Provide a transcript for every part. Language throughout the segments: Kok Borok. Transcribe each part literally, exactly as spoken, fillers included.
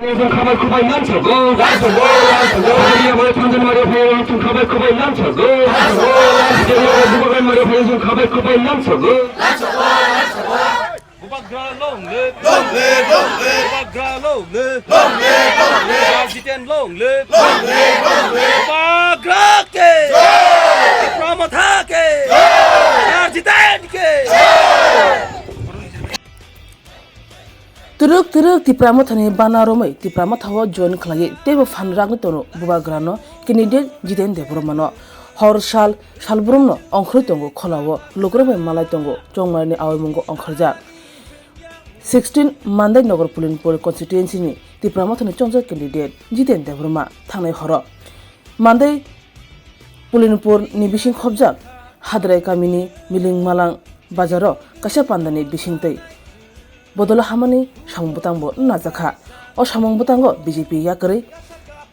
Chwng khabai khwbai lamsogo. Lamsogo, lamsogo. Chwng khabai khwbai lamsogo. Lamsogo, lamsogo. Chwng khabai khwbai lamsogo. Lamsogo, lamsogo. Bubagra long live. Long live, long live. Bubagra long live. Long live, long live. Sir Jiten long live. Long live, long live. Bubagra ke. Jai. Tipra Motha ke. Jai. Sir Jiten ke. Jai. Twrwk twrwk Tipra Mothani bana romwi Tipra Mothao join khlaiwi teibo phan rwgwi tongo Bubagrano candidate Jiten Debbarmano. Hor sal salbrumno ongkhorwi tongo kholao, lukurok bai malai tongo Chongmarini awaimungo ongkhorjak. Sixteen Mandai Nagar Pulinpur constituency ni Tipra Mothani chongjak candidate Jiten Debbarma thangnai horo Mandai Pulinpur ni bising khopjak Hadrai kamini Miling Malang bazaro kaisa pandani bisingtwi bodol hamani samung bwtangbo najakha. O samung bwtango B J P yakarwi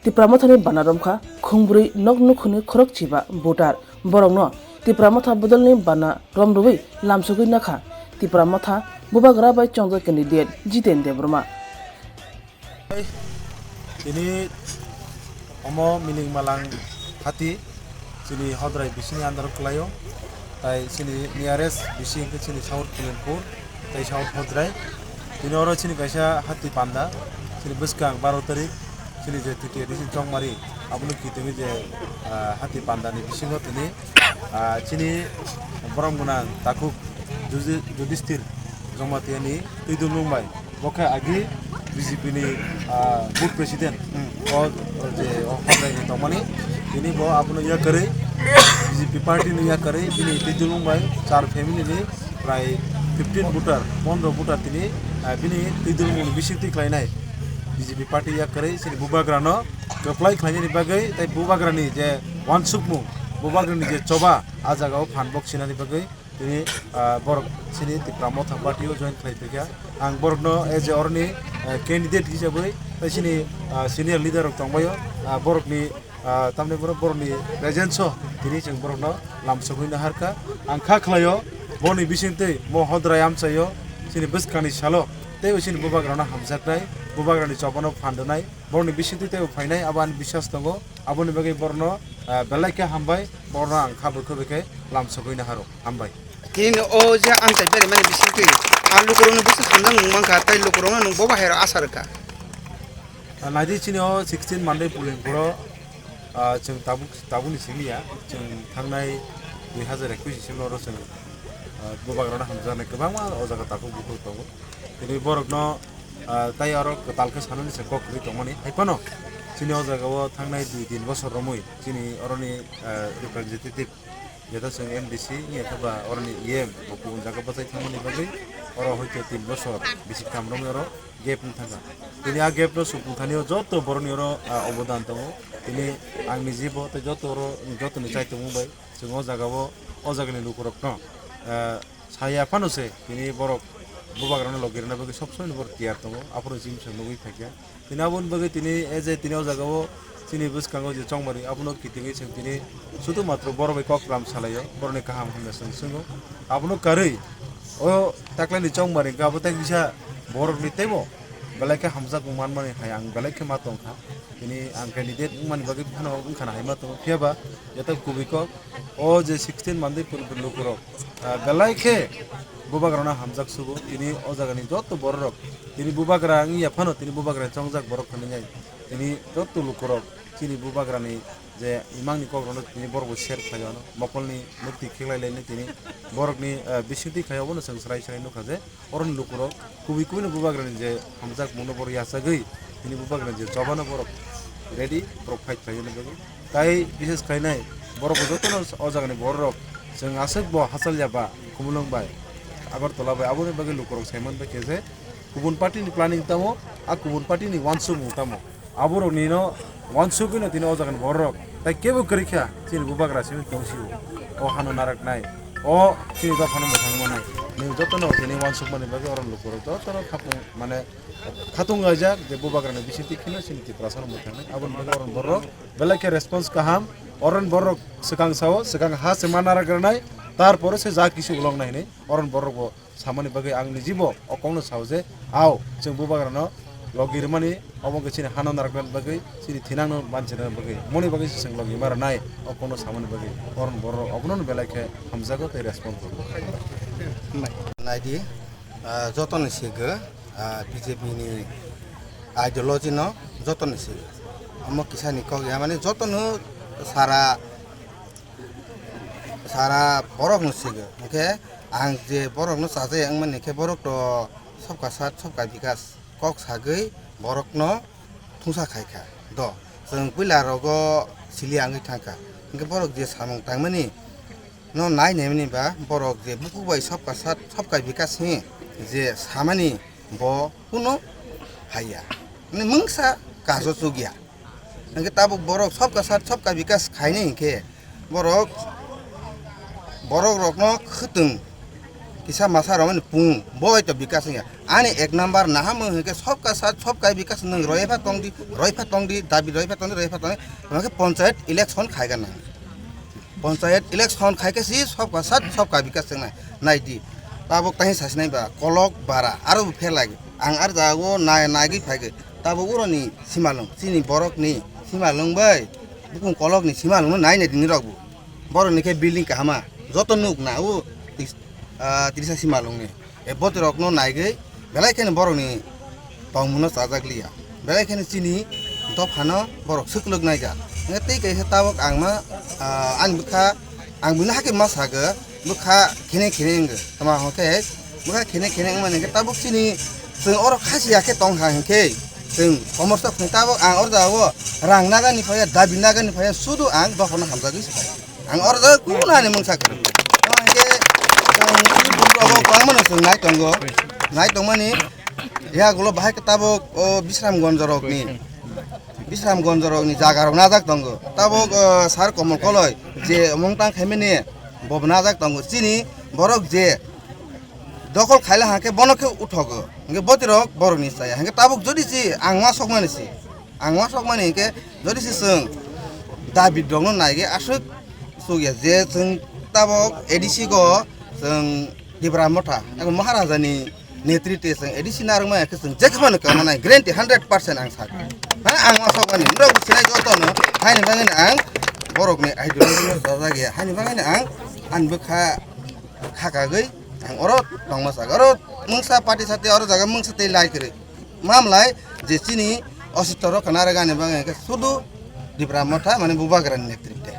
Tipra Mothani bana romkha khungbrwi nok nukhungni khorokchiba voter. Borokno Tipra Motha bodolni bana romrwui lamsogwi nakha Tipra Motha Bubagra bai chongjak candidate Jiten Debbarma. Tini omo Miling Malang hati chini Hodrai bisini under o kwlaio, tai chini nearest bisi hwnkhe chini South Pulinpur tai South Hodrai. Tini oro chini kaisa hati panda, chini bwskang baro tarik chini je T T A D C Chongmari, abono kitungwi je, ah, hati pandani bisingo tini, ah, chini borom gwnang takhuk Juji-, Judisthir Jomatiani twidulmung bai. Bo khe agi B J P ni, ah, booth president. Hmm. O, o je, o Hodrai ni tongmani. Tini bo abono yakarwi, B J P party ni yakarwi, bini twidulmung bai char family ni prai fifteen voter, pondro voter tini, ah, bini twidulmung ni bisingtwi khlainai. B J P party yakarwi chini Bubagra no kwplai khlainani bagwi, tai Bubagra ni je wansukmung, Bubagra ni je choba, ah jaga o phan bok sinani bagwi. Tini, ah, borok chini Tipra Motha party o join khlai paikha. Ang borokno as a oroni, ah, candidate hisabwi tei chini, ah, senior leader rok tongbaio, ah, borokni, ah, tamni borok borokni presence o tini chwng borokno lamsogwi naharkha. Ang kha khlaio boni bisingtwi mo Hodrai amchaio chini bwskangni salo teibo chini Bubagrano hamjaknai, Bubagrani chobano phandonai, borokni bisingtwi teibo phainai abo ani biswas tongo. Aboni bagwi borokno, ah, belai khe hambai, borokno ang kha bwkhe bwkhe lamsogwi naharo. Hambai. Tini o je amchai bermani bisingtwi a lukurokno bwswk hamjakmung mankha, tei lukurokno nwng bo bahai rw asa rwkha. Ah, naidi chini o sixteen Mandai Pulinpuro, ah, chwng tabuk, tabukni simi ya, chwng thangnai dui hazar ekush ni simi oro chwng, ah, Bubagrano hamjaknai kwbangma o jaga takhuk bukhuk tongo. Tini borokno, ah, tai oro kwtal khe sanani se kok kwrwi tongmani. Hai phano chini o jaga o thangnai dui tin bosor romwi chini oroni, ah, representative, jeta chwng M D C wngya khe ba oroni E M bo kubun jaga bachai thangmani bagwi oro hoito tin bosor bisi kam romwi oro gap wng thangkha. Tini a gap no supung thani o joto borokni oro, ah, obodan tongo. Tini ang nijibo tei joto oro, jotoni chaitomung bai chwng o jaga o, o jagani lukurokno, ah, Saya phano se tini borok Bubagrano logi rwna bagwi sob somoi borok tiyar tongo, aphuru jim se nugwi phaikha. Tini aboni bagwi tini, e je tini o jaga o chini bwskango je chongmari abono kitingwi chwng tini sudu matro borok bai kok lam salaio, borokni kaham hamya chwng swngo. Abono karwi o taklaini chongmari hwnkhe abo tai kisa borokni teibo belai khe hamjakmung manmani hai ang belai khe ma tongkha. Tini ang candidate wngmani bagwi phano wngkhana hai ma tongo, phiya ba joto kubui kok o je sixteen Mandai Pulinpur lukurok, ah, belai khe Bubagrano hamjak sugo. Tini o jagani joto bororok, tini Bubagra wngya phano tini Bubagra chongjak borok hinwi nai. Tini joto lukurok chini Bubagrani je imangni kokrokno tini borokbo share khlai ano, mokolni mukti kheklai laini tini borokni, ah, bisingtwi khai abono chwng srai srai nukha je, Oroni lukurok kubui kubui no Bubagrani je hamjakmungno borok yachagwi, tini Bubagrani je chobano borok ready, borok fight khlaina bagwi. Tai bishes khlainai borok bo jotono o jagani bororok chwng aswk bo hachal ya ba Khumulwng bai, Agartala bai, aboni bagwi lukurok saiman bai khe je kubun party ni planning tamo, a kubun party ni wansukmung tamo. Aboroknino wansugwino tini o jagani bororok tai kebo kwrwi kha, chini Bubagra simi tong sio. O hano naraknai, o chini dophano mwthang manai. Nwng jotono tini wansukmani bagwi oroni lukurok jotono khapung, mane, khatung laijak je Bubagrani bisingtwi kheno chini Tiprasano mwthangnai. Aboni bagwi oroni bororok belai khe response kaham. Oroni bororok swkang sao, swkang ha se ma narak rwnai, tarpore se ja kisu uloknai hinwi oroni bororokbo samani bagwi ang nijibo o kokno sao je, ao, chwng Bubagrano Logi rwmani obo wngkha chini hano narwkna bagwi, chini thinangno manchina bagwi, moni bagwi se chwng logi ma rwnai, o kono samani bagwi, oron borok obono belai khe hamjago tei response rwgo. Naidi, ah, jotoni sigi, ah, B J P ni ideology no jotoni sigi. Omo kisani kok ya mani jotono sara, sara borok no sigi. Hwnkhe ang je borok no chajai wngmani khe borok to sabka sath, sabka bikas kok sagwi borokno thungsa khai kha. Do, chwng puila rogo sili wngwi thang kha. Hwnkhe borok je samung tangmani no nai naimani ba borok je bukhuk bai sabka sath, sabka bikas hwnwi je samani bo kuno haiya. Mane mungsa kajo chukya. Hwnkhe tabuk borok sabka sath, sabka bikas khainai hwnkhe borok, borok rokno khwtwng kisa masa romani pung bo bai to bikas wngya. Ani ek number nahamo hwnkhe sabka sath, sabka bikas nwng roipha tongdi, roipha tongdi, dabi roipha tongdi, roipha tongdi. Hwnkhe panchayat election khaiga nang. Panchayat election khaikhe si sabka sath, sabka bikas wngnai. Naidi. Tabuk tangwi sasinai ba kolok bara aro bo phelai. Ang ar jagao nai-, naigwi phaigwi. Tabuk uroni simalwng, chini borokni simalwng bai, bukung kolokni simalwngno nai nai tini rok bo. Borokni khe building kahama, joto nuk na o tis-, ah, tirisa simalwngni. E botirokno naigwi belai kheno borokni tongmungno chajak liya. Belai kheno chini dophano borok swklwk naikha. Hwnkhe tei kaisa tabuk ang ma, ah, ani bwkha, ang buino hakhe ma sago, bwkha khene khene wngkha. Tama hwnkhe bwkha khene khene wngmani hwnkhe tabuk chini chwng oro khasiya khe tongkha hwnkhe chwng komorsa phung tabuk ang oro jagao rang nagani phaiya, dabi nagani phaiya, sudu ang dophano hamjagwi se phai. Ang oro jagao kunani mungsa kwrwi. Tama hwnkhe chwng chini bukhuk rogo kwbangmano chwng nai tongo, nai tongmani. Yagulo bahai khe tabuk o Bisramgonj rokni, Bisramgonj rokni jaga rok najak tongo. Tabuk, o, Sir Komol Koloi je mungtang khaimani bo najak tongo. Chini borok je dokol khaila hwnkhe bono khe uthogo. Hwnkhe botirok borokni chaya. Hwnkhe tabuk jodi si ang uansukmani si, ang uansukmani hwnkhe jodi si chwng David rokno naigwi aswk sukya je chwng tabuk A D C go chwng Tipra Motha abo Maharajani netrite chwng A D C narwkma khe chwng je kheno kwmana guarantee hundred percent ang sakha. Mane ang uansukmani norok sinai jotono haini bagwino ang borokni ideology no chajak ya, haini bagwino ang ani bwkha khakagwi ang oro tongma sakha. Oro mungsa party sate oro jaga mungsa tei lai kwrwi. Mamlai je chini ositoro khna rwgani bagwi hwnkhe sudu Tipra Motha mane Bubagrani netrite.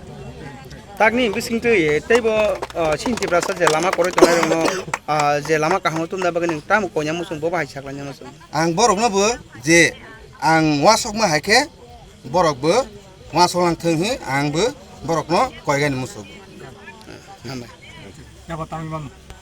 Takni bisingtwi teibo, ah, chini Tiprasa je lama kwrwi tongnai rokno, ah, je lama kaham tumna bagwi nwng tamo koina muchung bo bahai saklaina muchung. Ang borokno bo je ang uansukma hai khe borok bo uansuklang thung hi ang bo borokno koigani muchung. Hambai.